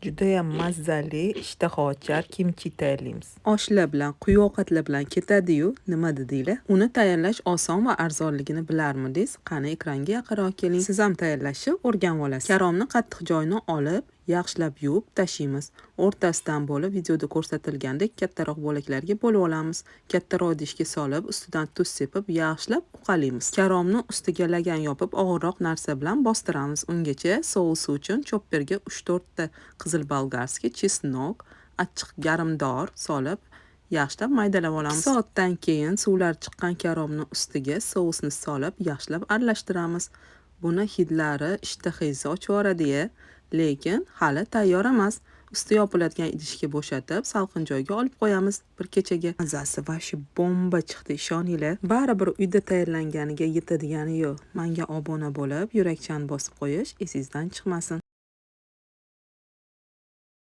Judayam mazali, ishtahaochar kimchi tayyorlaymiz. Oshlar bilan, quyi ovqatlar bilan ketadi-yu, nima dedinglar? Uni tayyorlash oson va arzonligini bilarmidingiz? Qani, ekranga yaqinroq keling. Siz ham tayyorlashni o'rganib olasiz. Karomni qattiq joyini olib, yaxshilab yuvib tashlaymiz. O'rtasidan bo'lib, videoda ko'rsatilgandek kattaroq bo'laklarga bo'lib olamiz. Kattaroq idishga solib, ustidan tuz sepib, yaxshilab uqalaymiz. Karomni ustiga lagan yopib, og'irroq narsa bilan bostiramiz. Ungacha sousi uchun chopperga 3-4 ta qizil болгарский чеснок, achchiq garmdor solib, yaxshilab maydalab olamiz. 2 soatdan keyin suvlar chiqqan karomni ustiga sousni solib, yaxshilab aralashtiramiz. Buni hidlari ishtahangizni ochib yuboradi-ya, lekin hali tayyor emas. Usti yopiladigan idishga bo'shatib, salqin joyga olib qo'yamiz bir kechaga. Mazasi вообще bomba chiqdi, ishoninglar. Baribir uyda tayyorlanganiga yetadigani yo'q. Menga obuna bo'lib, yurakchani bosib qo'yish esingizdan chiqmasin.